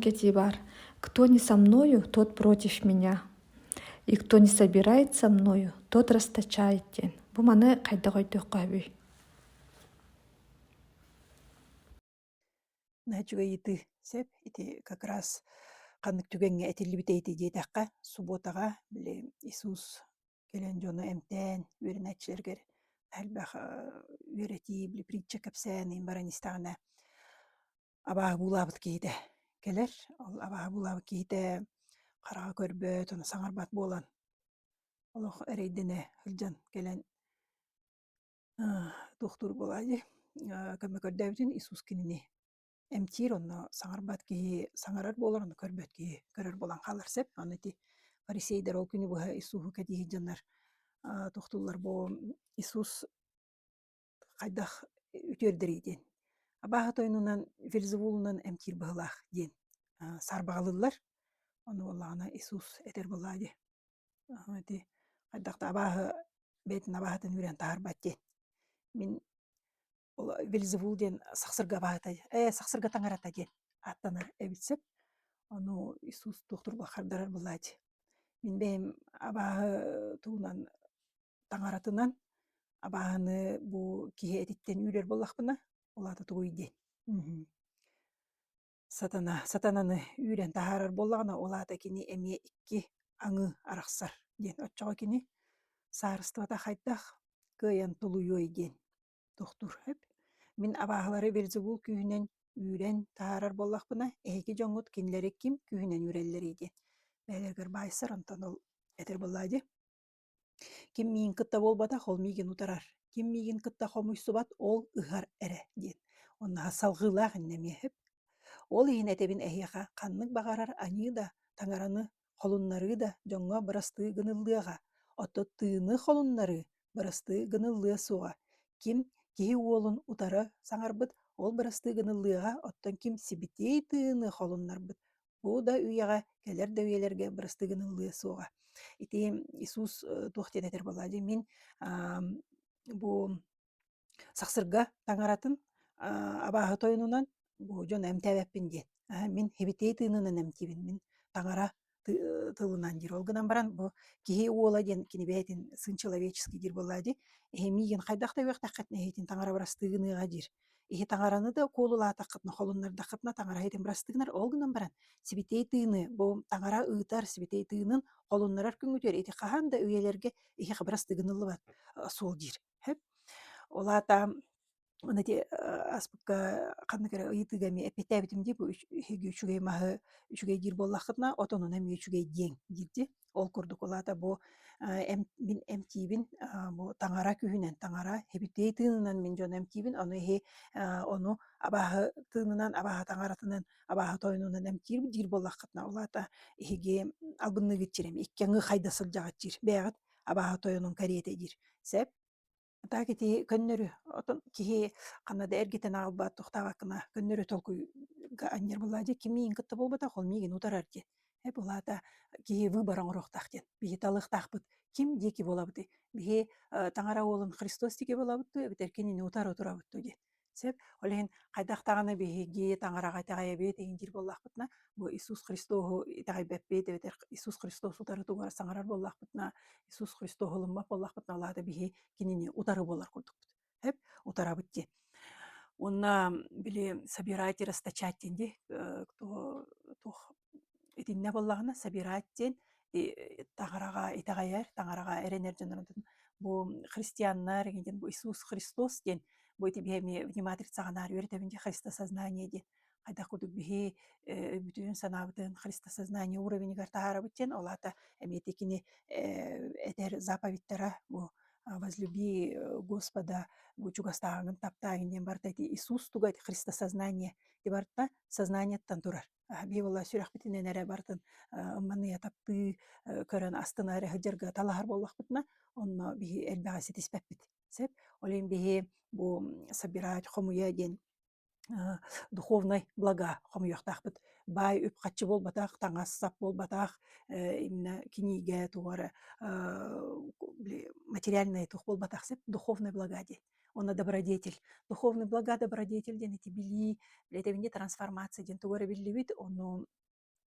Маннык этии баар: «Кто не со мною, тот против меня, и кто не собирает со мною, тот расточает» диэн. Бу маны хайдах өйдүөххэ сөбүй? Наһаа үчүгэй ыйытыы сөп. Ити как раз ханнык түгэҥҥэ этиллибитэй ити диэтэххэ, субуотаҕа били Иисус кэлэн дьону эмтээн үөрэнээччилэригэр элбэх үөрэтии, били притча кэпсээн иһин баран истэҕинэ абааһы буулаабыт киһитэ кэлэр. Ол абааһы буулаабыт киһитэ хараҕа көрбөт, ону саҥарбат буолан олох эрэйдэнэ сылдьан кэлэн туохтуур буолаа дии көмө көрдөөбүтүн Иисус кинини эмтиир, онно саҥарбат киһи саҥарар буолар, ону көрбөт киһи көрөр буолан хаалар сөп. Аны ити фарисейдэр ол күнү быһа Иисуһу кэтии сылдьаннар тохтууллар бу Иисус хайдах үтүөрдэрий диэн. Абааһы тойонунан Вельзевулунан эмтиир быһыылаах диэн саарбаҕалыыллар. Ону буоллаҕына Иисус этэр буоллаҕа дии. Ити хайдах да абааһы бэйэтин абааһытын үүрэн таһаарбат диэн. Мин ол Вельзевул диэн сахсырга абааһыта ээ сахсырга таҥарата диэн ааттанар эбит сөп. Ону Иисус туохтурга хардарар буоллааччы. Мин бэйэм абааһы туһунан таҥаратынан абааһыны бу киһи этиттэн үүрэр буоллахпына, ол аата тугуй диэн. Сатана, сатананы үүрэн таһаарар буоллаҕына, ол аата кини эмиэ икки аҥыы арахсар диэн. Оччоҕо кини саарыстыбата хайдах кыайан тулуйуой диэн тохтуур сөп. Мин абааһылары Вельзевул күүһүнэн үүрэн таһаарар буоллахпына, эһиги дьоҥҥут кинилэри ким күүһүнэн үүрэллэрий диэн. Бэйэлэригэр баайсар, онтон ол этэр буоллаа дии. Ким миигин кытта буолбатах, ол миигин утарар, ким миигин кытта хомуйсубат, ол ыһар эрэ диэн. Онно салҕыылаах иннэ эмиэ сөп. Ол иһин этэбин эһиэхэ ханнык баҕарар аньыы да, таҥараны холуннарыы да дьоҥҥо бырастыы гыныллыаҕа, оттон тыыны холуннарыы бырастыы гыныллыа суоҕа. Ким киһи уолун утары саҥарбыт, ол бырастыы гыныллыаҕа, оттон ким сибитиэй тыыны холуннарбыт, Бу да үйэҕэ, кэлэр да үйэлэргэ бырастыы гыныллыа суоҕа. Ити Иисус туох диэн этэр буолла дии мин бу сахсырга таҥаратын абааһы тойонунан бу дьону эмтээбэппин диэн. Мин хибитиэй тыынынан эмтиибин, мин таҥара тылынан диир. Ол гынан баран бу киһи уола диэн кини бэйэтин сын человеческий диир буоллаа дии. Эһи миигин хайдах да үөхтэххитинэ эһитин таҥара бырастыы гыныаҕа диир. Иһи таҥараны да куолулаатаххытына, холуннардаххытына таҥара иһитин бырастыы гынар. Ол гынан баран сибитиэй тыыны бу таҥара ыытар сибитиэй тыынын холуннарар күҥҥүтүгэр ити хаһан да үйэлэргэ иһиэхэ бырастыы гыныллыбат суол диир. Сөп. Ол аата Аны ити ааспыкка ханнык эрэ ыйытыыга эмиэ эппиэттээбитим дии, бу эһиги үчүгэй маһы үчүгэй диир буоллаххытына, отонун эмиэ үчүгэй диэҥ диир дии. Ол курдук, ол аата бу мин эмтиибин бу таҥара күүһүнэн, таҥара эбитиэй тыынынан мин дьону эмтиибин, ону иһи ону абааһы тыынынан, абааһы таҥаратынан, абааһы тойонунан эмтиир диир буоллаххытына, ол аата эһиги албынныыгыт диир эми, икки аҥыы хайда сылдьаҕыт диир, бэйэҕит абааһы тойонун кэриэтэ диир. Сөп? Так ити көннөрү отон киһи ханна да эргитэн аҕалбат тохтообоккуна көннөрү толкуйга анньар буоллаҕа дии ким миигин кытта буолбатах ол миигин утарар диэн э ол аата киһи выбор оҥоруохтаах диэн биһи талыахтаахпыт ким диэки буолабытый биһи таҥара уолун Христос диэки буолабыт дуу эбэтэр кинини утары турабыт дуу диэн Сөп. Ол иһин хайдах даҕаны биһиги таҥараҕа итэҕэйэбит иһин диир буоллахпытына, бу Иисус Христоһу итэҕэйбэппит эбэтэр Иисус Христос утары тугу эрэ саҥарар буоллахпытына, Иисус Христоһу ылыммат буоллахпытына, ол аата биһи кинини утары буолар курдукпут. Сөп? Утарабыт диэн. Уонна били собирать и расточать диэн дии, туох итиннэ буоллаҕына собирать диэн таҥараҕа итэҕэйэр, таҥараҕа эрэнэр дьоннорун бу христианнар диэн бу Иисус Христос диэн бу ити биһи эмиэ вниматрицаҕа наар үөрэтэбин дии христосознание диэн хайдах курдук биһи өйбүтүн санаабытын христосознание уровеньыгар таһаарабыт диэн ол аата эмиэ ити кини этэр заповедьтара бу возлюби Господа бу чугастааҕыҥын таптааҥ диэн барыта ити Иисус туга христосознание ити барыта сознаниеттан турар биһи буолла сүрэхпитинэн эрэ барытын ымманыйа таптыы көрөн астына эрэ сылдьарга талаһар буоллахпытына онно биһи элбэҕи ситиспэппит сөп ол иһин биһи бу собирать хомуйа диэн духовнай блага хомуйуохтаахпыт баай үп-харчы буолбатах таҥас-сап буолбатах именно кинигэ туох эрэ материальный туох буолбатах сөп духовный блага диэн. Уонна добродетель. Духовный блага добродетель диэн ити билии, билэтэбин дии трансформация диэн тугу эрэ биллибит, ону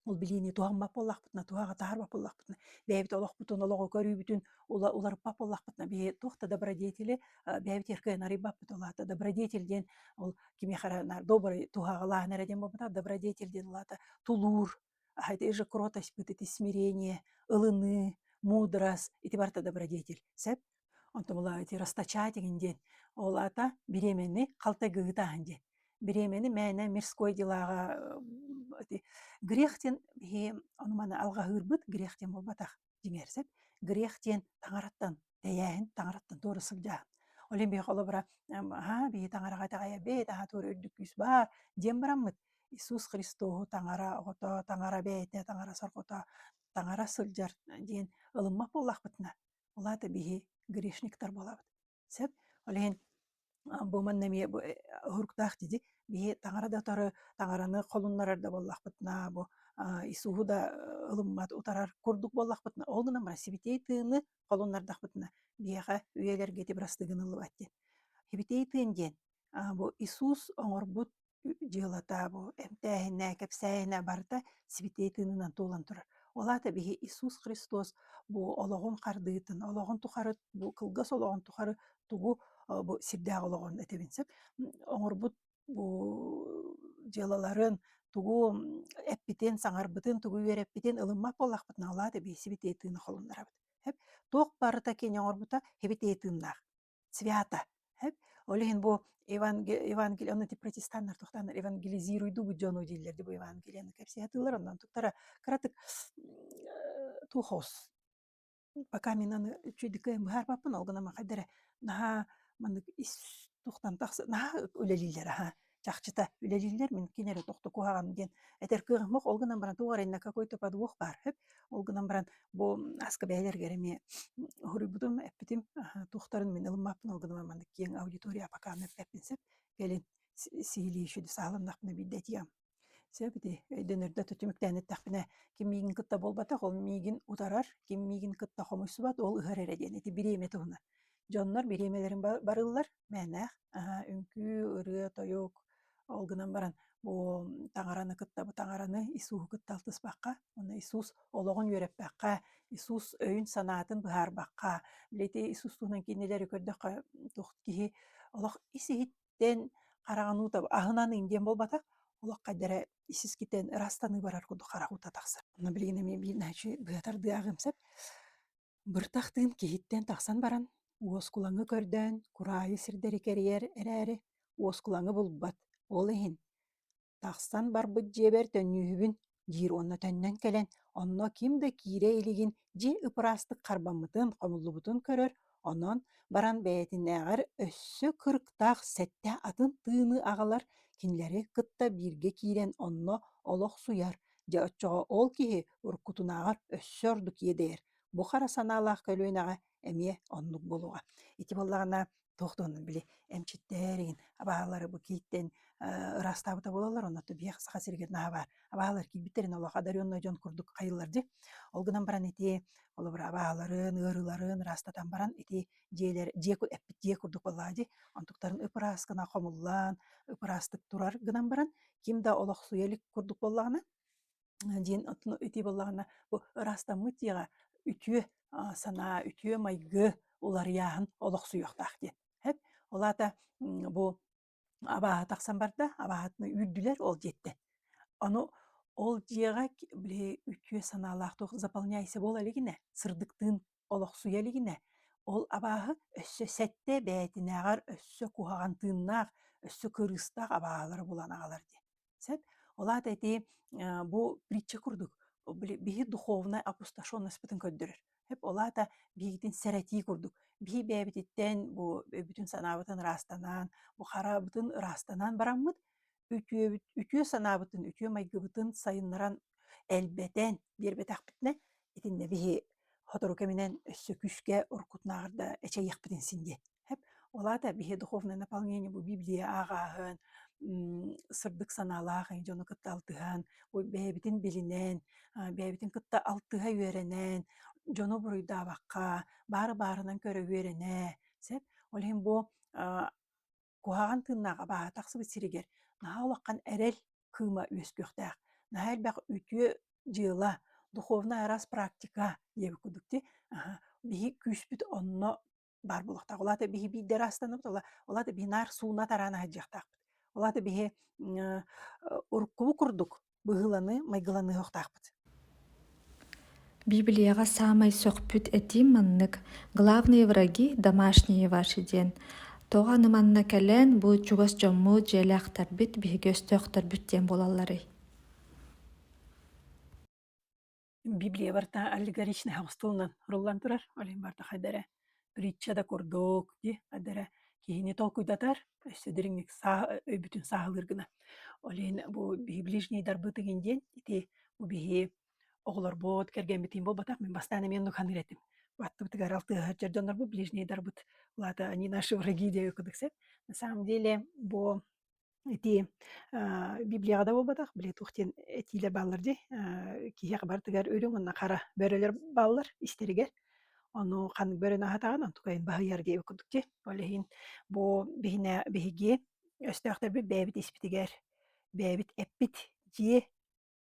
ол билиини туһаммат буоллахпытына, туһаҕа таһаарбат буоллахпытына, бэйэбит олохпутун, олоҕу көрүүбүтүн уларыппат буоллахпытына, биһи туох да добродетели бэйэбит кыайан арыйбаппыт. Ол аата добродетель диэн ол кимиэхэ эрэ наар добрый туһаҕалааһын эрэ диэн буолбатах, добродетель диэн ол аата тулуур, ити же кротость ити смирение, ылыныы, мудрость, ити барыта добродетель. Сөп? Онтон була ити расточать игин диэн. Ол аата бириэмэни халтайга ыытааһын диэн. Бириэмэни мээнэ мирской делаҕа ити грех диэн биһи ону маны алҕаһыырбыт грех диэн буолбатах дьиҥэр сөп. Грех диэн таҥараттан тэйээһин, таҥараттан туора сылдьааһын. Ол иһин биһи холобура аһаа биһи таҥараҕа итэҕэйэбит, аһаа туора үрдүк күүс баар диэн бараммыт Иисус Христоһу таҥара оҕото, таҥара бэйэтэ, таҥара сорҕото, таҥара сылдьар диэн ылыммат буоллахпытына Ол аата биһи грешниктар буолабыт. Сөп? Ол иһин бу манна эмиэ бу уһуруктаах дии биһи таҥара да утары таҥараны холуннарар да буоллахпытына бу Иисуһу да ылыммат утарар курдук буоллахпытына ол гынан баран сибитиэй тыыны холуннардахпытына биһиэхэ үйэлэргэ ити бырастыы гыныллыбат диэн. Сибитиэй тыын диэн бу Иисус оҥорбут дьыалата бу эмтээһинэ, кэпсээһинэ барыта сибитиэй тыынынан туолан турар. Ол аата биһи Иисус Христос бу олоҕун хардыытын, олоҕун тухары, бу кылгас олоҕун тухары тугу бу сирдээх олоҕун этэбин сөп оҥорбут бу дьыалаларын, тугу эппитин, саҥарбытын, тугу үөрэппитин ылыммат буоллахпытына, ол аата биһи сибитиэй тыыны холуннарабыт. Туох барыта кини оҥорбута сибитиэй тыыннаах. Свято. Ол иһин бу Евангелие, аны протестаннар туохтааннар евангелизируйдубут дьону дииллэр ди бу Евангелиены кэпсээтилэр оннон туктара кыратык туох пока мин аны үчүгэй кыайан быһаарбаппын ол гынан хайда эрэ наһаа маннык ис тухтан тахса наһаа үлэлииллэр аха чахчыта үлэлииллэр мин кини эрэ тохто куһаҕан диэн этэр кыаҕым суох ол гынан баран туох эрэ иннэ какой-то подвох баар сөп ол гынан баран бу аска бэйэлэригэр эмиэ суруйбутум эппитим туохтарын мин ылыммаппын ол гынан баран маннык киэҥ аудитория пока эппэппин сөп кэлин сиһилии еще саалыннахпына биирдэ этиэм сөп ити өйдөнөрдө түмүктээн эттэхпинэ ким миигин кытта буолбатах ол миигин утарар ким миигин кытта хомуйсубат ол ыһар эрэ диэн ити бириэмэ туһунан дьоннор бириэмэлэрин барыллар мээнээх үҥкүү ырыа тойук ол гынан баран бу таҥараны кытта бу таҥараны Иисуһу кытта алтыспакка уонна Иисус олоҕун үөрэппэххэ Иисус өйүн-санаатын быһаарбакка били ити Иисус туһунан кинилэри көрдөххө туох киһи олох ис-иһиттэн хараҕын уута аһынан диэн буолбатах олох хайда эрэ ис-искиттэн ыраастаныы барар курдук харах уута тахсар. Онно билигин эмиэ биир наһаа быа тардыы ааҕыам сөп. Быртах тыын киһиттэн тахсан баран, уоскулаҥы көрдөөн кураайы сирдэри кэрийэр эрээри, уоскулаҥы булбат, ол иһин «Тахсан барбыт дьиэбэр төннүүһүбүн» диир уонна төннөн кэлэн, онно ким да киирэ илигин дьиэ ып-ыраастык харбаммытын, хомуллубутун көрөр, онон баран бэйэтинээҕэр өссө кырыктаах сэттэ атын тыыны аҕалар, кинилэри кытта бииргэ киирэн онно олохсуйар Дьэ оччоҕо ол киһи уруккутунааҕар өссө ордук иэдэйэр. Бу хара санаалаах көлүөнэҕэ эмиэ оннук буолуоҕа. Ити буоллаҕына туох туһунан били эмчиттэр игин абаһалары бу кииттэн ыраастаабыта буолаллар, онно биһиэхэ Саха сиригэр наһаа баар. Абаһалар киирбиттэрин олох одаренный дьон курдук хайыллар дии. Ол гынан баран ити холобура абаһаларын, ыарыыларын ыраастатан баран ити дьиэлэр дьиэ эппит дьиэ курдук буоллаҕа дии. Онтуктарын ып-ыраас гына хомуллан, ып-ыраастык турар гынан баран ким да олохсуйа илик курдук буоллаҕына диэн ити буоллаҕына бу ыраастаммыт дьиэҕэ үтүө санаа, үтүө майгы уларыйааһын олохсуйуохтаах диэн. Сөп? Ол аата бу абааһы тахсан барда, абааһытын үүрдүлэр ол дьиэттэн. Ону ол дьиэҕэ били үтүө санаалаах туох заполняйся буола илигинэ, сырдыктыын олохсуйа илигинэ, ол абааһы өссө сэттэ бэйэтинээҕэр өссө куһаҕан тыыннаах, өссө кырыыстаах абааһылары булан аҕалар диэн. Сөп? Ол аата ити бу притча курдук били биһи духовнай опустошенностьпытын көрдөрөр. Сөп? Ол аата биһигитин сэрэтии курдук. Биһи бэйэбититтэн бу өйбүтүн санаабытын ыраастанан, бу харабытын ыраастанан бараммыт үтүөбүт үтүө санаабытын, үтүө майгыбытын сайыннаран элбэтэн биэрбэтэхпитинэ итиннэ биһи сотору кэминэн өссө күүскэ уруккутунааҕар да эчэйиэхпитин син диэн. Сөп. Ол аата биһи духовное наполнение бу Библия ааҕааһын, сырдык санаалаах дьону кытта алтыһан, бэйэбитин билинэн, бэйэбитин кытта алтыһа үөрэнэн, дьону буруйдаабакка, баары баарынан көрө үөрэнэ, сөп. Ол иһин бу. Куһаҕан тыыннаах абааһы тахсыбыт сиригэр наһаа улахан эрэл кыыма үөскүөхтээх. Наһаа элбэх үтүө дьыала, духовная араас практика диэбит курдук дии. Биһи күүспүт онно баар буолуохтаах. Ол аата биһи биирдэ ыраастанабыт, ол аата биһи наар сууна тараана сылдьыахтаахпыт. Ол аата биһи уруккубу курдук быһыыланыы, майгыланыахтаахпыт. Библияҕа саамай сөхпүт этиим маннык: «Главные враги – домашние ваши» диэн. Тоҕо аны манна кэлэн бу чугас дьоммут, дьиэлээхтэрбит биһиги өстөөхтөрбүт диэн буолалларый? Библия барыта аллегоричнай соҕус тылынан суруллан турар. Ол иһин барыта хайда эрэ притча да курдук дии, хайда эрэ киһини толкуйдатар, өссө дириҥник саа өйбүтүн сааһылыыр гына. Ол иһин бу биһи ближнийдарбыт игин диэн ити бу биһи оҕолорбут, кэргэммитин буолбатах, мин бастаан эмиэ оннук саныыр этим. Аттыбытыгар алтыһа сылдьар дьоннорбут ближнийдарбыт, ол аата они наши враги диэбит курдук сөп. На самом деле бу Ити Библияҕа да буолбатах, били туох диэн этиилэр бааллар дии, киһиэхэ барытыгар үрүҥ уонна хара бөрөлөр бааллар истэригэр. Ону ханнык бөрөнү аһатаҕын, онтукайын баһыйар диэбит курдук дии. Ол иһин бу биһинэ биһиги өстөөхтөрбүт бэйэбит испитигэр, бэйэбит эппит дьиэ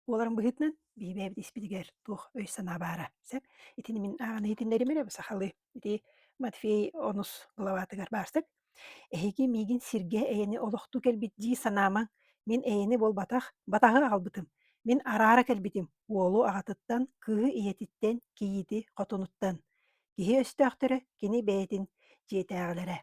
буоларын быһыытынан биһи бэйэбит испитигэр туох өй-санаа баара сөп. Итини мин ааҕан иһитиннэрим эрэ сахалыы. Ити Матфей онус главатыгар баар сөп. Эһиги миигин сиргэ эйэни олохтуу кэлбит дии санаамаҥ. Мин эйэни буолбатах, батаһы аҕалбытым. Мин араара кэлбитим, уолу аҕатыттан, кыыһы ийэтиттэн, кийиити хотунуттан. Киһи өстөөхтөрө кини бэйэтин дьиэтээҕилэрэ.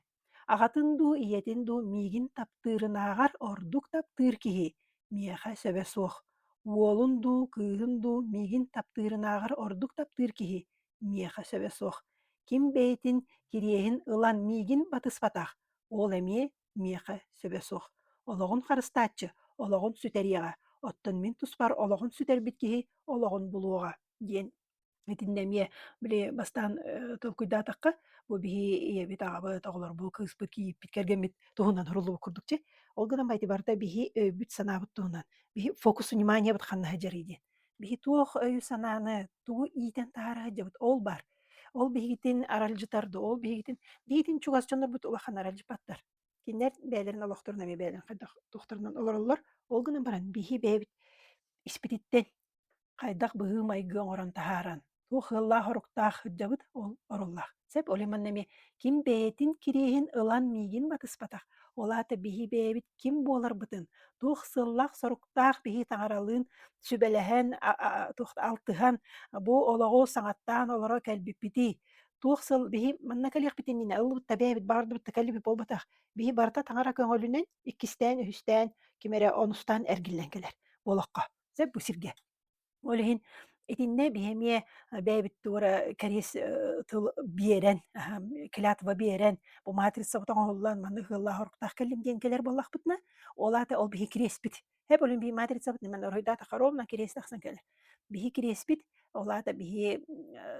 Аҕатын дуу, ийэтин дуу миигин таптыырынааҕар ордук таптыыр киһи миэхэ сөбө суох. Уолун дуу, кыыһын дуу миигин таптыырынааҕар ордук таптыыр киһи миэхэ сөбө суох. Ким бэйэтин кириэһин ылан миигин батыспатах, ол эмиэ миэхэ сөбө суох. Олоҕун харыстааччы олоҕун сүтэриэҕэ, оттон мин туспар олоҕун сүтэрбит киһи олоҕун булуоҕа диэн Итиннэ эмиэ били бастаан толкуйдаатахха, бу биһи ийэбит, аҕабыт, оҕолорбут, кыыспыт, кийииппит, кэргэммит туһунан суруллубут курдук дии. Ол гынан баран ити барыта биһи өйбүт-санаабыт туһунан, биһи фокус вниманиебыт ханна сылдьарый диэн. Биһи туох өйү-санааны, тугу иитэн таһаара сылдьабыт, ол баар. Ол биһигитин аралдьытар дуо, ол биһигитин биһигитин чугас дьоннорбут улахан аралдьыппаттар. Кинилэр бэйэлэрин олохторун эмиэ бэйэлэрин хайдах туохтарынан олороллор. Ол гынан баран биһи бэйэбит испититтэн хайдах быһыы-майгы оҥорон таһааран, туох ыаллаах-оруктаах сылдьабыт, ол оруллаах. Сөп, ол манна эмиэ ким бэйэтин кириэһин ылан миигин батыспатах, ол аата биһи бэйэбит ким буоларбытын, туох сыаллаах-соруктаах биһи таҥаралыын сүбэлэһэн, туох алтыһан, бу олоҕу саҥаттаан олоро кэлбиппитий, туох сыл биһи манна кэлиэхпит иннинэ ыллыбыт да бэйэбит баҕардыбыт да кэллибит буолбатах, биһи барыта таҥара көҥүлүнэн иккистээн, үһүстээн, ким эрэ онустаан эргиллэн кэлэр бу олоххо. Сөп бу сиргэ. Ол иһин итиннэ биһи эмиэ бэйэбит туора кэриэс тыл биэрэн, клятва биэрэн, бу матрицабыт оҥоһуллан маннык ыаллаах-оруктаах кэллим диэн кэлэр буоллахпытына, ол аата ол биһи кириэспит. Хэп ол биһи матрицабыт нэмэн оройдаатахха ровно кириэс тахсан кэлэр. Биһи кириэспит, ол аата биһи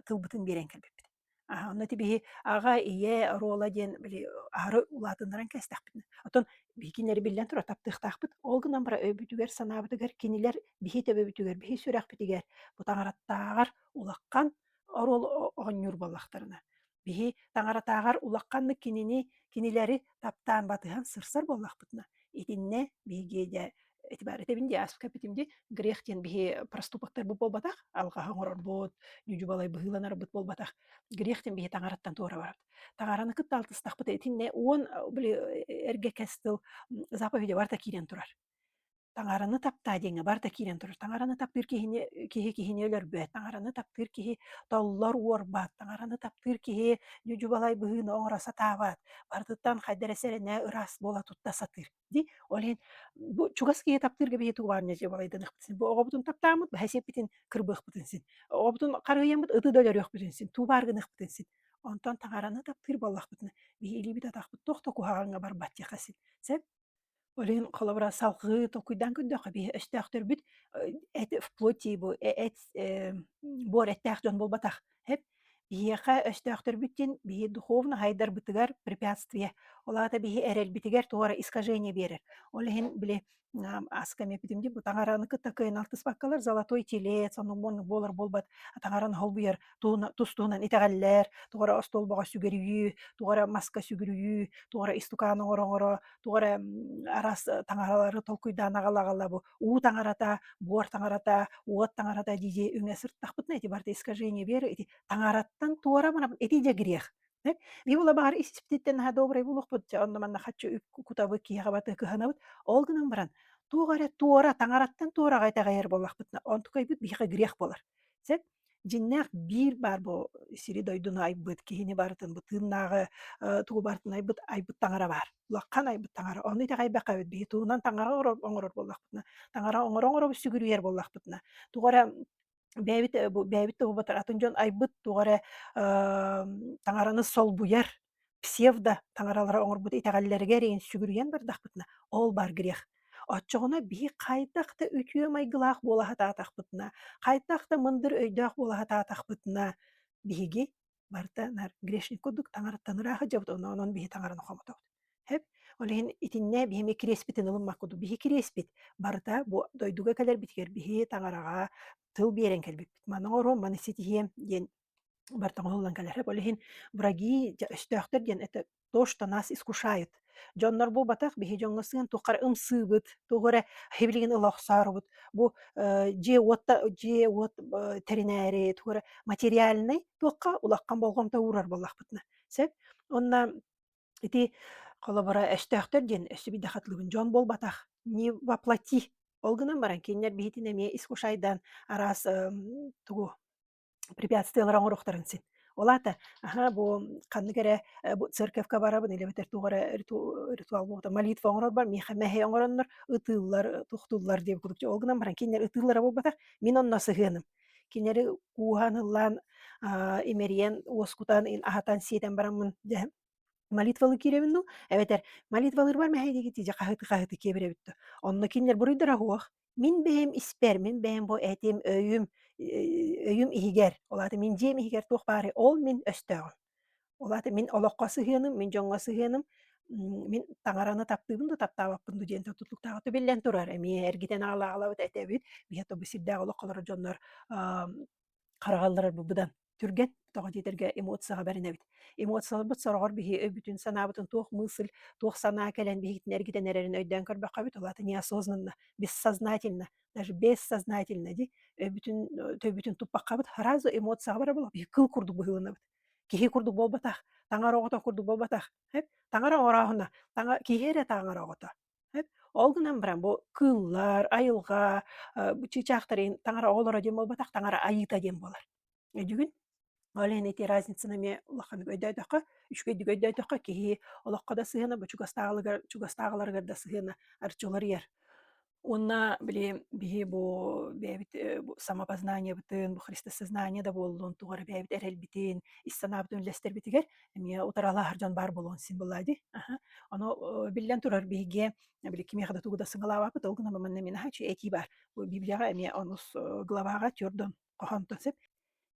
тылбытын биэрэн кэлбиппит. Аһа, онно ити биһи аҕа, ийэ оруола диэн били аһары улаатыннаран кээстэхпитинэ, оттон биһи кинилэри биллэн турар таптыахтаахпыт. Ол гынан баран өйбүтүгэр-санаабытыгар кинилэр биһи төбөбүтүгэр, биһи сүрэхпитигэр бу таҥараттааҕар улахан оруол оонньуур буоллахтарына, биһи таҥаратааҕар улаханнык кинини, кинилэри таптаан батыһан сырсар буоллахпытына, итиннэ биһиги дьэ ити баар этэбин дии ааспыкка эппитим дии грех диэн биһи проступоктарбыт буолбатах алҕаһы оҥорорбут ньүдьү-балай быһыыланарбыт буолбатах грех диэн биһи таҥараттан туора барабыт таҥараны кытта алтыстахпыт итиннэ уон били эргэ кэс тыл заповеди барыта киирэн турар таҥараны таптаа диэҥҥэ барыта киирэн турар таҥараны таптыыр киһини киһи киһини өлөрбөт таҥараны таптыыр киһи толлор уорбат таҥараны таптыыр киһи ньүдьү-балай быһыыны оҥоро сатаабат барытыттан хайда эрэ сэрэнэ ыраас буола тутта сатыыр Дии, ол иһин бу чугас киһи таптыырга биһи тугу баҕар ньадьыбалайданыахпытын син. Бу оҕобутун таптааммыт, бэһэ сиэппитин кырбыахпытын син. Оҕобутун харыһыйаммыт ыты да өлөрүөхпүтүн син, туу баар гыныахпытын син. Онтон таҥараны таптыыр буоллахпытына, биһи илиибит атахпыт туох да куһаҕаҥҥа барбат диэххэ син. Сөп? Ол иһин холобура салҕыы толкуйдаан көрдөххө, биһи өстөөхтөрбүт эт вплоть бу эт буор эттээх дьон буолбатах. Сөп? Биһиэхэ өстөөхтөрбүт диэн биһи духовно хайдарбытыгар препятствие. Ол аата биһи эрэлбитигэр туох эрэ искажение биэрэр. Ол иһин били аска эмиэ эппитим дии, бу таҥараны кытта кыайан алтыспаккалар золотой телец, оннук оннук буолар буолбат, таҥараны холбуйар тус-туһунан итэҕэллэр, туох эрэ остуолбаҕа сүгүрүйүү, туох эрэ маска сүгүрүйүү, туох эрэ истукаан оҥоро-оҥоро, туох эрэ араас таҥаралары толкуйдаан аҕала-аҕала бу уу таҥарата, буор таҥарата, уот таҥарата дии-дии үҥэ сырыттахпытына ити барыта искажение биэрэр, ити таҥараттан туора барабын, ити дьэ грех. Биир була баҕар ис-испититтэн наһаа добрай буолуохпут, дьэ онно-манна хаччы үп кутабыт, киһиэхэ баты кыһанабыт. Ол гынан баран, туох эрэ туора, таҥараттан туораҕа итэҕэйэр буоллахпытына, онтукайбыт биһиэхэ грех буолар. Сөп? Дьиҥнээх биир баар бу сири-дойдуну айбыт, киһини барытын, бу тыыннааҕы тугу барытын айбыт, айбыт таҥара баар. Улахан айбыт таҥара. Ону итэҕэйбэххэ эбит биһи тугунан таҥара оҥорор буоллахпытына, таҥара оҥоро-оҥоробут сүгүрүйэр буоллахпытына, тугу эрэ бэйэбит бу бэйэбит да буолбатар атын дьон айбыт туох эрэ таҥараны солбуйар псевдо таҥаралара оҥорбут итэҕэллэригэр иһин сүгүрүйэн бардахпытына ол баар грех. Оччоҕуна биһи хайдах да үтүө майгылаах буола сатаатахпытына, хайдах да мындыр өйдөөх буола сатаатахпытына биһиги барыта наар грешник курдук таҥараттан ыраах сылдьабыт онон онон биһи таҥараны хомотобут. Сөп? Ол иһин итиннэ биһи эмиэ кириэспитин ылыммат курдук. Биһи кириэспит барыта бу дойдуга кэлэрбитигэр биһи таҥараҕа тыл биэрэн кэлбиппит. Маны оҥоруом, маны ситиһиэм диэн барыта оҥоһуллан кэлэр. Ол иһин враги өстөөхтөр диэн это то, что нас искушают. Дьоннор буолбатах, биһи дьоҥҥо сыһыан туохха эрэ ымсыыбыт, тугу эрэ сибилигин ыла охсоорубут. Бу дьиэ-уот дьиэ-уот тэринээри, тугу эрэ материальнай туохха улахан болҕомто уурар буоллахпытына. Сөп? Уонна ити холобура өстөөхтөр диэн өссө биирдэ хатылыыбын дьон буолбатах не воплоти. Ол гынан баран кинилэр биһитин эмиэ искушайдаан араас тугу препятствиелары оҥоруохтарын син. Ол аата, аһаа, бу ханнык эрэ бу церковка барабын или эбэтэр туох эрэ ритуал буолбута молитва оҥорорбор миэхэ мэһэй оҥороннор ытыыллар, тухтууллар диэбит курдук. Ол гынан баран кинилэр ытыыллара буолбатах, мин онно сыһыаным. Кинилэри кууһан, ыллаан, имэрийэн, уоскутан, аһатан-сиэтэн бараммын дьэ молитвалыы киирэбин дуу, эбэтэр молитвалыырбар мэһэйдиигит дии дьэ хаһыты-хаһыты киэбирэбит дуу. Онно кинилэр буруйдара суох. Мин бэйэм испэр, мин бэйэм бу этим, өйүм, өйүм иһигэр, ол аата мин дьиэм иһигэр туох баарый, ол мин өстөөҕүм. Ол аата мин олоххо сыһыаным, мин дьоҥҥо сыһыаным, мин таҥараны таптыыбын дуу, таптаабаппын дуу диэн тутулуктааҕа биллэн турар. Эмиэ эргитэн аҕала-аҕалабыт этэбит. Биһи бу сирдээҕи олоххо олорор дьоннор хараҕаллара быдан түргэн, тоҕо диэтэргэ эмоцияҕа бэринэбит. Эмоцияларбыт сороҕор биһи өйбүтүн санаабытын туох мысль, туох санаа кэлэн биһигитин эргитэн эрэрин өйдөөн көрбөххөбүт, ол аата неосознанно, бессознательно, даже бессознательно дии өйбүтүн төйбүтүн туппаххабыт сразу эмоцияҕа барар буоллах биһи кыл курдук быһыыланабыт. Киһи курдук буолбатах, таҥара оҕото курдук буолбатах. Таҥара оҥорооһуна, таҥа киһи эрэ таҥара оҕото. Ол гынан баран бу кыыллар, айылҕа, бу чыычаахтар иһин таҥара оҕолоро диэн буолбатах, таҥара айыыта диэн буолар. Өйдүүгүн? Ол иһин ити разницаны эмиэ улаханнык өйдөөтөххө, үчүгэйдик өйдөөтөххө киһи олоххо да сыһыана, бу чугастааҕылыгар чугастааҕыларыгар да сыһыана арчы уларыйар. Уонна били биһи бу бэйэбит бу самопознаниебытын, бу христосознание да буоллун, туох эрэ бэйэбит эрэлбитин, ис санаабытын үллэстэрбитигэр эмиэ утаралаһар дьон баар буолуон син буоллаа дии. Аха. Ону биллэн турар биһиги били кимиэхэ да тугу да сыҥалаабаппыт, ол гынан манна эмиэ наһаа үчүгэй этии баар. Бу Библияҕа эмиэ онус главаҕа түөрдөн хоһоонтон сөп.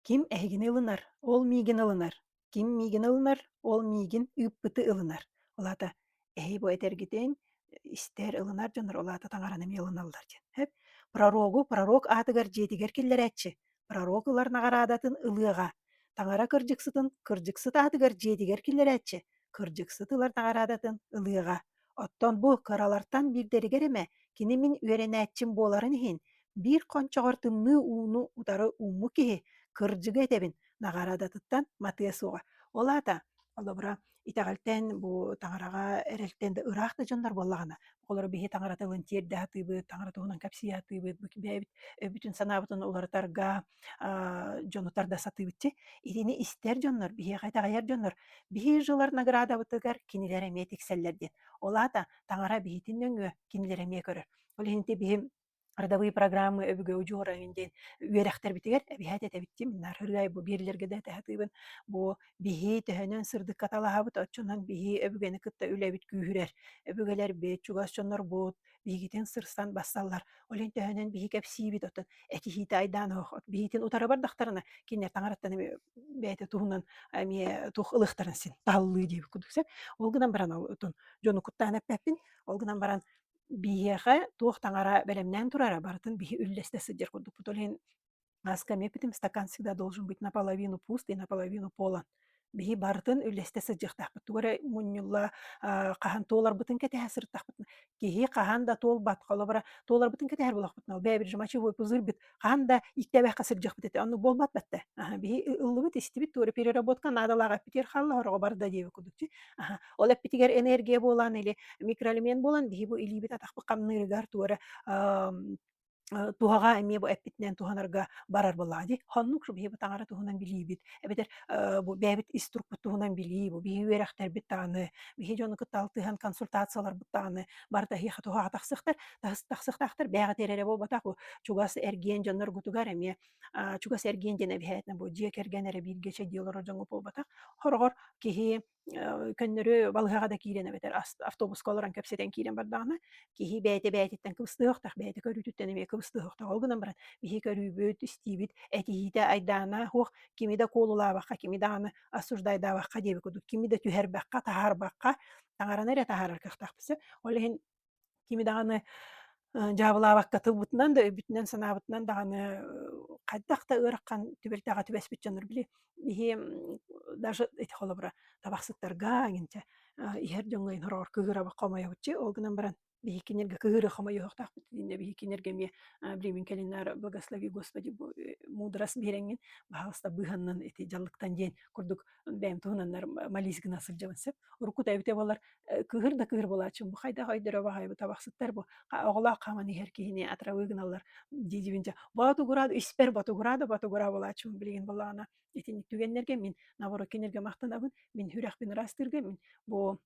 Ким эһигини ылынар, ол миигин ылынар. Ким миигин ылынар, ол миигин ыыппыты ылынар. Ол аата эһи бу этэргитин истэр, ылынар дьоннор ол аата таҥараны эмиэ ылыналлар диэн. Сөп? Пророгу пророк аатыгар дьиэтигэр киллэрээччи, пророк ылар наҕараадатын ылыаҕа. Таҥара кырдьыксытын кырдьыксыт аатыгар дьиэтигэр киллэрээччи, кырдьыксыт ылар наҕараадатын ылыаҕа. Оттон бу кыралартан биирдэригэр эмэ кини мин үөрэнээччим буоларын иһин, биир хончоҕор тымныы ууну утары ууммут киһи, кырдьыгы этэбин, наҕараадатыттан матыа суоҕа. Ол аата, холобура, итэҕэлтэн, бу таҥараҕа эрэлтэн да ыраах да дьоннор буоллаҕына, оҕолору биһи таҥара тылын тиэрдэ сатыыбыт, таҥара туһунан кэпсии сатыыбыт, бу бэйэбит өйбүтүн-санаабытын уларытарга дьону тарда сатыыбыт дии. Итини истэр дьоннор, биһиэхэ итэҕэйэр дьоннор биһи жилар наградабытыгар кинилэр эмиэ тиксэллэр диэн. Ол аата таҥара биһитин нөҥүө кинилэр эмиэ көрөр. Ол иһин ити биһи Родовые программы өбүгэ удьуора эҥин диэн үөрэхтэрбитигэр эбиһээт этэбит дии мин наар ырыай бу биэрлэргэ да этэ сатыыбын. Бу биһи төһөнөн сырдыкка талаһабыт, оччонон биһи өбүгэни кытта үлэбит күүһүрэр. Өбүгэлэрбит, чугас дьоннорбут биһигитин сырсан бассаллар. Ол иһин төһөнөн биһи кэпсиибит, оттон этиһиитэ айдаан оһох. Биһитин утары бардахтарына, кинилэр таҥараттан эмиэ бэйэтэ туһунан эмиэ туох ылыахтарын син таһыллыы диэбит курдук сөп. Ол гынан баран ол отон дьону куттаан эппэппин. Ол гынан баран биһиэхэ туох таҥара бэлэмнээн турара барытын биһи үллэстэ сылдьар курдукпут. Ол иһин Аска эмиэ эппитим, стакан всегда должен быть наполовину пуст и наполовину полон. Биһи барытын үллэстэ сылдьыахтаахпыт. Тугу эрэ мунньулла хаһан туоларбытын кэтэһэ сырыттахпытына, киһи хаһан да туолбат. Холобура, туоларбытын кэтэһэр буоллахпытына, ол бэйэбит же мочевой пузырьбыт хаһан да ииктэбэххэ сылдьыахпыт этэ. Оннук буолбат бэтте. Биһи ыллыбыт, истибит, туора переработка наадалаах эппитигэр хаалла, сороҕо барда диэбит курдук. Ол эппитигэр энергия буолан или микроэлемент буолан биһи бу илиибит атахпыт хамныырыгар туора туһаҕа эмиэ бу эппитинэн туһанарга барар буоллаҕа дии. Хоннук биһи бу таҥара туһунан билиибит, эбэтэр бу бэйэбит ис турукпут туһунан билии, бу биһи үөрэхтэрбит даҕаны, биһи дьону кытта алтыһан консультацияларбыт даҕаны барыта эһиэхэ туһаҕа тахсыахтар, тахсыахтаахтар бэйэҕит эрэ буолбатах бу чугас эргиэн дьонноргутугар эмиэ чугас эргиэн диэн эбиһээтинэ бу дьиэ кэргэн эрэ бииргэ чэйдии олорор дьоҥҥо буолбатах. Хороҕор киһи көннөрү балыыһаҕа да киирэн эбэтэр автобуска олорон кэпсэтэн киирэн бардаҕына, киһи бэйэтэ бэйэтиттэн кыбыстыахтаах, бэйэтэ көрүүтүттэн эмиэ кыбыстыахтаах. Ол гынан баран биһи көрүүбүт, истиибит, этиһиитэ, айдаана суох, кими да куолулаабакка, кими даҕаны осуждайдаабакка диэбит курдук, кими да түһэрбэххэ, таһаарбакка, таҥараны эрэ таһаарар кыахтаахпыт сөп. Ол иһин кими даҕаны дьаабылаабакка тылбытынан да, өйбүтүнэн-санаабытынан даҕаны хайдах да ыарахан түбэлтэҕэ түбэспит дьоннор били биһи даже ити холобура табахсыттарга эҥинчэ иһэр дьоҥҥо иһэр кыыһырабыт хомойобут ол гынан баран биһи кинилэргэ кыыһыры хомойуохтаахпыт итиннэ биһи кинилэргэ эмиэ билигин кэлиннэр благослови Господи мудрость биэрэҥҥин баһаалыста быыһаннын ити дьаллыктан диэн курдук бэйэм туһунаннар молись гына сылдьабын сөп уруккута эбитэ буоллар кыыһыр да кыыһыр буолааччым бу хайдах өйдөрө баҕайы табахсыттар бу оҕолоох хааман иһэр киһини атравыы гыналлар дии дьэ ботугураада испэр ботугураада ботугураа буолааччым билигин буоллаҕына итинник түгэннэргэ мин наоборот кинилэргэ махтанабын мин сүрэхпин ыраастыырга мин бу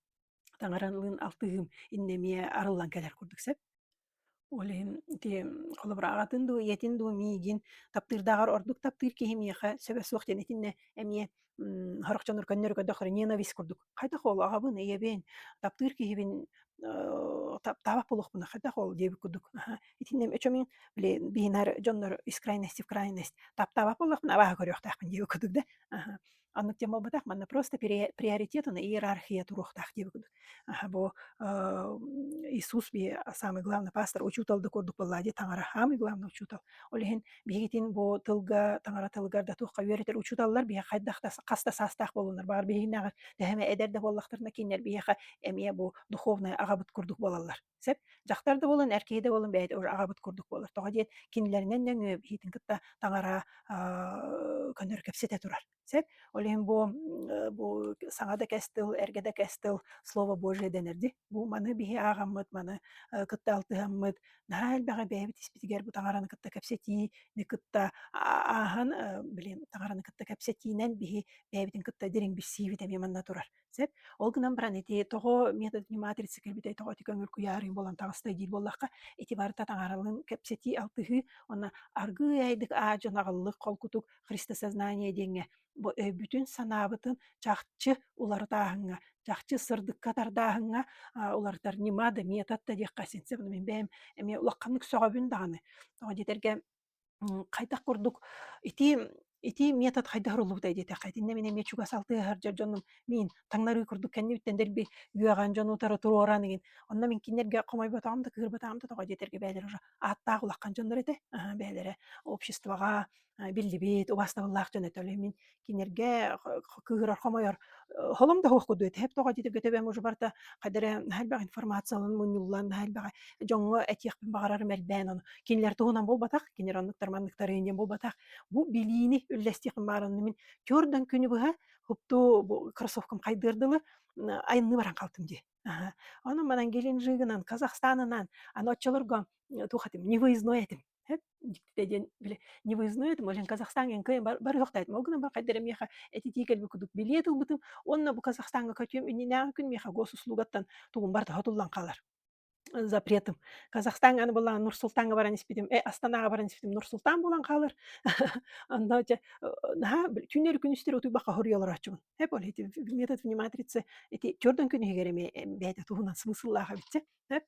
таҥаралыын алтыһыым иннэ эмиэ арыллан кэлэр курдук сөп. Ол иһин ити холобура аҕатын дуу, ийэтин дуу миигин таптыырдааҕар ордук таптыыр киһи миэхэ сөбө суох диэн итиннэ эмиэ сорох дьоннор көннөрү көрдөхтөрө ненависть курдук. Хайдах ол аҕабын, ийэбин, таптыыр киһибин таптаабат буолуохпуна хайдах ол диэбит курдук. Итиннэ өчө мин били биһинар дьоннор из крайности в крайность таптаабат буоллахпына абааһы көрүөхтээхпин диэбит курдук да. Оннук диэн буолбатах, манна просто приоритет уонна иерархия туруохтаах диэбит курдук. Бу Иисус би самый главный пастор, учуутал да курдук буоллаа дии таҥара самый главный учуутал. Ол иһин биһигитин бу тылга, таҥара тылыгар да туохха үөрэтэр учууталлар биһиэхэ хайдах да хас да саастаах буоллуннар, баҕар биһигинээҕэр төһө эдэр да буоллахтарына кинилэр биһиэхэ эмиэ бу духовный аҕабыт курдук буолаллар. Сөп? Дьахтар да буолан, эр киһи да буолан бэйэтэ уже аҕабыт курдук буолар. Тоҕо диэн кинилэринэн нөҥүө биһитин кытта таҥара көнөр кэпсэтэ турар. Сөп? Ол иһин бу бу саҥа да кэс тыл, эргэ да кэс тыл Слово Божие дэнэр дии. Бу маны биһи ааҕаммыт, маны кытта алтыһаммыт, наһаа элбэҕи бэйэбит испитигэр бу таҥараны кытта кэпсэтиини кытта ааһан, блин, таҥараны кытта кэпсэтиинэн биһи бэйэбитин кытта дириҥ билсиибит эмиэ манна турар. Сөп. Ол гынан баран ити тоҕо метод матрица кэлбитэй, тоҕо ити көҥүл куйаарыҥ буолан таҕыстай диир буоллахха, ити барыта таҥаралыын кэпсэтии, алтыһыы уонна аргыый айдык аа дьон аҕыллык холкутук христосознание диэҥҥэ бу өйбүтүн-санаабытын чахчы уларытааһыҥҥа, чахчы сырдыкка тардааһыҥҥа уларытар ньыма да, метод да диэххэ син сөп. Мин бэйэм эмиэ улаханнык сөҕөбүн даҕаны. Тоҕо диэтэргэ хайдах курдук ити ити метод хайдах уруллубутай диэтэххэ, итиннэ мин эмиэ чугас алтыһар дьонум мин таҥнарыы курдук кэннибиттэн дэлби үөҕэн дьону утары туруоран игин онно мин кинилэргэ хомойботоҕум да кыырбатаҕым да тоҕо диэтэргэ бэйэлэрэ уже ааттаах улахан дьоннор этэ бэйэлэрэ обществоҕа биллибит убаастабыллаах дьон этэ ол мин кинилэргэ кыыһырар хомойор холом да суох курдук этэ тоҕо диэтэргэ төбөм уже барыта хайда эрэ наһаа элбэх информациялан мунньуллан наһаа элбэҕи дьоҥҥо этиэхпин баҕарарым элбээн ону кинилэр туһунан буолбатах кинилэр оннуктар манныктар диэн буолбатах бу билиини үллэстиэхпин баҕаран мин төрдөн күнү быһа хупту бу кроссовкам хайдыар дылы айанныы баран хаалтым дии Онон манан Геленджигынан, Казахстанынан, аны оччолорго туох этим, невыездной этим. Дьиктитэ диэн били невыездной этим, ол Казахстаҥҥа кыайан барыахтаатым. Ол гынан баран хайдах эрэ миэхэ этитии кэлбит курдук билиэт ылбытым уонна бу Казахстаҥҥа көтүөм иннинээҕи күн миэхэ госуслугаттан тугум барыта сотуллан хаалар. Запретым. Казахстаҥҥа аны былаан Нур-Султаҥҥа баран испитим, Астанаҕа баран испитим Нур-Султан буолан хаалар. Онно дьэ наһаа түүннэри-күнүстэри утуйбакка хоруйа олорооччубун. Эп ол ити метод вне матрицы ити төрдөн күн иһигэр эмиэ бэйэтэ туһунан смысллаах эбит эп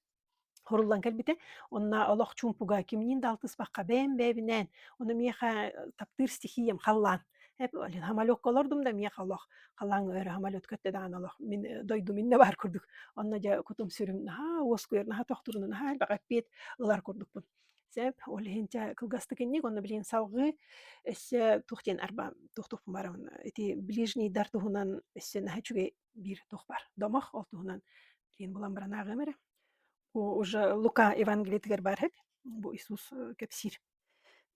хоруллан кэлбитэ. Онно олох чуумпуга кимниин да алтыспакка бэйэм бэйэбинээн, ону миэхэ таптыыр стихиям халлаан. Самолёкка олордум да миэхэ олох халлааҥҥа өрө самолет көттө даҕаны олох мин дойдум иннэ баар курдук. Онно дьэ кутум-сүрүм наһаа уоскуйар, наһаа тохтуурунан наһаа элбэх эппиэт ылар курдукпун. Сөп, ол иһин чэ кылгастык инник, онно билигин салҕыы өссө туох диэн арба туохтуохпун барабын ити ближнийдар туһунан өссө наһаа үчүгэй биир туох баар домох ол туһунан билигин булан баран ааҕыам эрэ. Уже Лука Евангелиетыгар баар эбит. Бу Иисус кэпсиир.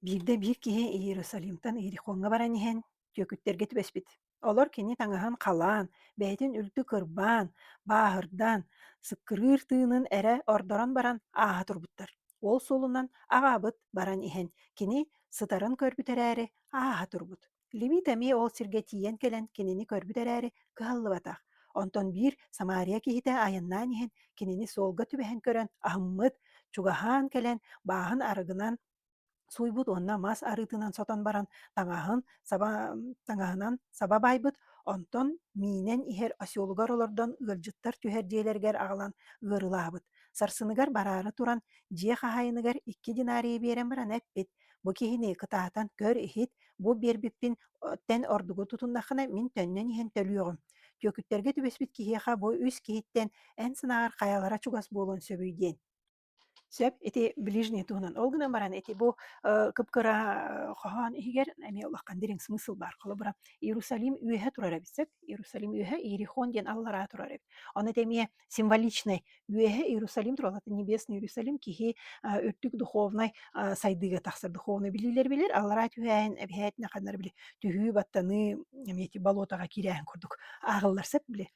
Биирдэ биир киһи Иерусалимтан Иерихоҥҥа баран иһэн, түөкүттэргэ түбэспит. Олор кини таҥаһын халаан, бэйэтин үлтү кырбаан, бааһырдан, сыккырыыр тыынын эрэ ордорон баран ааһа турбуттар. Ол суолунан аҕаабыт баран иһэн, кини сытарын көрбүт эрээри ааһа турбут. Левит эмиэ ол сиргэ тиийэн кэлэн кинини көрбүт эрээри кыһаллыбатах. Онтон биир Самария киһитэ айаннаан иһэн кинини суолга түбэһэн көрөн аһыммыт, чугаһаан кэлэн бааһын арыгынан сууйбут уонна мас арыытынан сотон баран таҥаһын саба таҥаһынан саба баайбыт, онтон миинэн иһэр оселугар олордон ыалдьыттар түһэр дьиэлэригэр аҕалан ыарыылаабыт. Сарсыныгар бараары туран дьиэ хаһаайыныгар 2 динарийы биэрэн баран эппит: «Бу киһини кытаатан көр-иһит, бу биэрбиппин тэн ордугу тутуннаххына мин төннөн иһэн төлүөҕүм. Түөкүттэргэ түбэспит киһиэхэ бу үс киһиттэн эн санааҕар хайалара чугас буолуон сөбүй диэн. Сөп, ити ближний туһунан. Ол гынан баран ити бу кып-кыра хоһоон иһигэр эмиэ улахан дириҥ смысл баар. Холобура, Иерусалим үөһэ турар эбит сөп. Иерусалим үөһэ, Иерихон диэн аллараа турар эбит. Ону ити эмиэ символичный үөһэ Иерусалим турар, небесный Иерусалим киһи үрдүк духовнай сайдыыга тахсар духовный билиилэр билэр, аллараа түһээһин эбиһээтинэ ханнары били түһүү баттаныы эмиэ ити болотаҕа киирээһин курдук ааҕыллар сөп били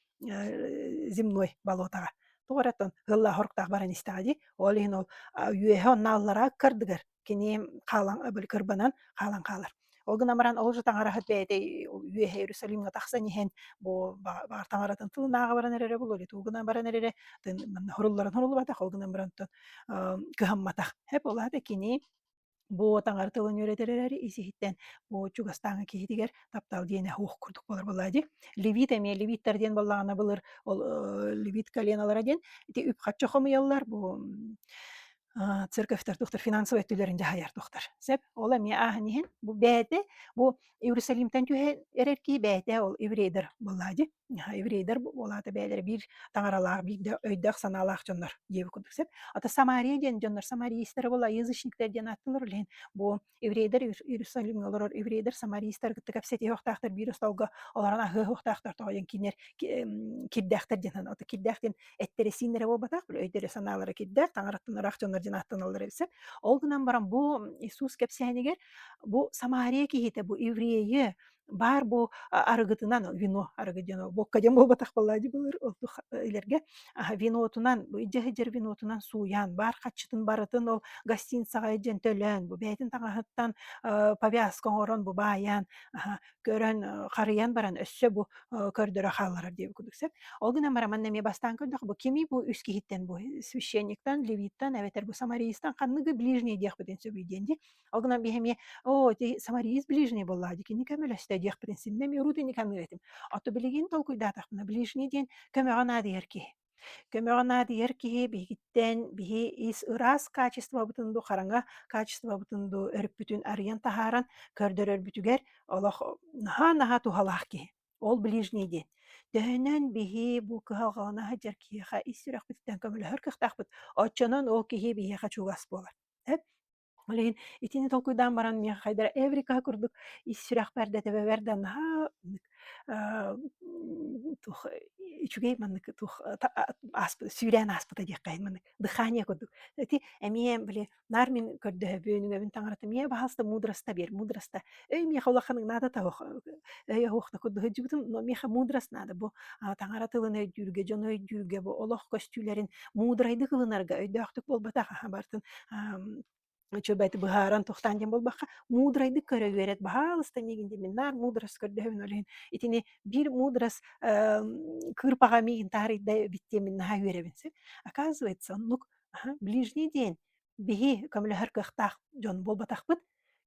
земной болотаҕа тоҕо эрэ оттон ыаллаах хоруктаах баран истэҕэ дии ол иһин ол үөһэ онно аллараа ыккардыгар кини хаалан били кырбанан хаалан хаалар ол гынан баран ол же таҥараһыт бэйэтэ үөһэ Иерусалимҥа тахсан иһэн бу баҕар таҥаратын тылын ааҕа баран эрэрэ буолуо или тугу гынан баран эрэрэ хорулларын хоруллубатах ол гынан баран кыһамматах хэп ол аата кини бу таҥара тылын үөрэтэр эрээри ис-иһиттэн бу чугастааҥы киһитигэр таптал диэнэ суох курдук буолар буоллаа дии. Левит эмиэ левиттэр диэн буоллаҕына былыр ол левит коленалара диэн ити үп-харчы хомуйаллар бу церковьтар туохтар финансовай өттүлэрин дьаһайар туохтар. Сөп. Ол эмиэ ааһан иһин бу бэйэтэ бу Иерусалимтан түһэ эрэр киһи бэйэтэ ол еврейдэр буоллаа дии. Еврейдэр ол аата бэйэлэрэ биир таҥаралаах, биир да өйдөөх-санаалаах дьоннор диэбит курдук сөп. Ата Самария диэн дьоннор самаристары була язычниктар диэн ааттыылар ол иһин бу еврейдэр Иерусалимҥа олорор еврейдэр самаристары кытта кэпсэтиһиэхтээхтэр биир остуолга олорон аһыахтаахтар тоҕо диэн кинилэр кирдээхтэр диэн ата кирдээх диэн эттэрэ-сииннэрэ буолбатах өйдөрө-санаалара кирдээх таҥараттан ыраах дьоннор диэн ааттаналлар эбит сөп. Ол гынан баран бу Иисус кэпсээнигэр бу Самария киһитэ бу еврейи баар бу арыгытынан вино арыгы диэн буокка диэн буолбатах буоллаа дии былыр ол илэргэ винотунан бу илдьэ сылдьар винотунан сууйан баар хаччытын барытын ол гостиницаҕа илдьэн төлөөн бу бэйэтин таҥаһыттан повязка оҥорон бу баайан көрөн харыйан баран өссө бу көрдөрө хаалларар диэбит курдук сөп. Ол гынан баран манна эмиэ бастаан көрдөх бу кимий бу үс киһиттэн бу священниктан, левиттан эбэтэр бу самариистан ханныгы ближний диэхпитин сөбүй диэн дии. Ол гынан биһи эмиэ оо ити самариец ближний буоллаҕа дии кини көмөлөстө диэхпитин синнэ эмиэ урут инник саныыр этим. Ото билигин толкуйдаатахпына ближний диэн көмөҕө наадыйар киһи. Көмөҕө наадыйар киһи биһигиттэн биһи ис ыраас качествобытын дуу, хараҥа качествобытын дуу өрүппүтүн арыйан таһааран көрдөрөрбүтүгэр олох наһаа-наһаа туһалаах киһи. Ол ближний диэн. Төһөнөн биһи бу кыһалҕалана сылдьар киһиэхэ ис сүрэхпититтэн көмөлөһөр кыахтаахпыт, оччонон ол киһи биһиэхэ чугас буолар. Ол иһин итини толкуйдаан баран миэхэ хайдара Эврика курдук ис сүрэхпэр да тэбэбэр да наһаа туох үчүгэй маннык туох ааспыт сүүрээн ааспыта диэххэ иһин маннык дыхание курдук. Ити эмиэ били наар мин көрдөһөбүн, үҥэбин таҥарата миэ баһаалыста мудроста биэр, мудроста. Өй миэхэ улаханык наада таһох өй оһуох да курдук сылдьыбытым, но миэхэ мудрость наада бу таҥара тылын өйдүүргэ, дьону өйдүүргэ, бу олох көстүүлэрин муударайдык ылынарга өйдөөхтүк буолбатах аха бартын үчүгэйдик быһааран тохтоон диэн буолбакка муударайдык көрө үөрэт баһаалыста миигин диэн мин наар муударас көрдөһөбүн ол иһин итини биир муударас кыырпаҕа миигин таарыйда эбит диэн мин наһаа үөрэбин сөп оказывается оннук. Ближний диэн биһи көмөлөһөр кыахтаах дьон буолбатахпыт.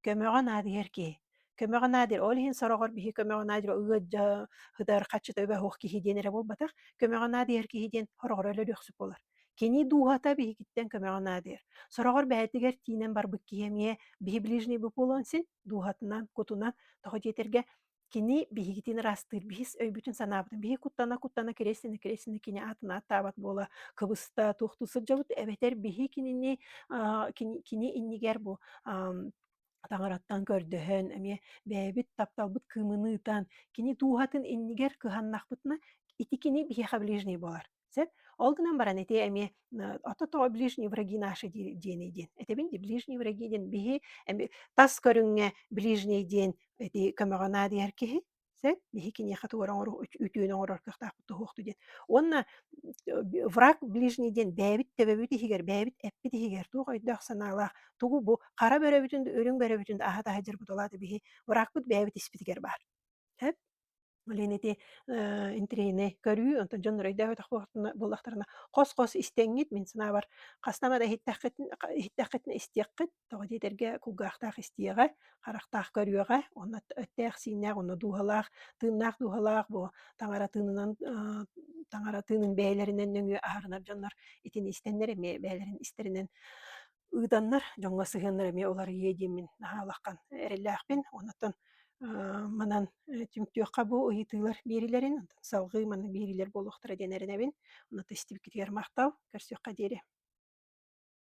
Көмөҕө наадыйар киһи. Көмөҕө наадыйар. Ол иһин сороҕор биһи көмөҕө наадыйар ыалдьа сытар харчыта үбэ суох киһи диэн эрэ буолбатах. Көмөҕө наадыйар киһи диэн сороҕор өлөрүөхсүт буолар. Кини дууһата биһигиттэн көмөҕө наадыйар. Сороҕор бэйэтигэр тиинэн барбыт киһи эмиэ биһи ближний буолуон син дууһатынан, кутунан тоҕо диэтэргэ Кини биһигитин ыраастыыр, биһис өйбүтүн-санаабытын биһи куттана-куттана кириэстэнэ-кириэстэнэ кини аатын ааттаабат буола кыбыста туохтуу сылдьабыт эбэтэр биһи кинини кини, кини иннигэр бу таҥараттан көрдөһөн эмиэ бэйэбит тапталбыт кыымын ыытан кини дууһатын иннигэр кыһаннахпытына ити кини биһиэхэ ближний буолар. Сөп. Ол гынан баран ити эмиэ ото тоҕо ближние враги наши диэний диэн этэбин ди ближние враги диэн биһи эми тас көрүҥҥэ ближний диэн ити көмөҕө наадыйар киһи сөп биһи киниэхэ тугу эрэ оҥору үтүөнү оҥорор кыахтаахпыт туһуохту диэн уонна враг ближний диэн бэйэбит төбөбүт иһигэр бэйэбит эппит иһигэр туох өйдөөх санаалаах тугу бу хара бөрөбүтүн да үрүҥ бөрөбүтүн да аһата сылдьарбыт ол аата биһи врагпыт бэйэбит испитигэр баар сөп Блин ити интэриэһинэй көрүү, онтон дьоннор өйдөөбөтөх буоллахтарына хос-хос истэҥҥит, мин санаабар, хаста эмэ да иһиттэххитин иһиттэххитинэ истиэххит, тоҕо диэтэргэ кулгаахтаах истиэҕэ, харахтаах көрүөҕэ, уонна эттээх-сииннээх уонна дууһалаах, тыыннаах дууһалаах бу таҥара тыынынан таҥара тыынын бэйэлэринэн нөҥүө аһарынар дьоннор итини истэннэр эмиэ бэйэлэрин истэринэн ыытаннар дьоҥҥо сыһыаннара эмиэ уларыйыа диэммин наһаа улахан эрэллээхпин. Онтон манан түмүктүөххэ бу ыйытыылар биэриилэрин, онтон салҕыы маннык биэриилэр буолуохтара диэн эрэнэбин. Онон истибиккитигэр махтал, көрсүөххэ диэри.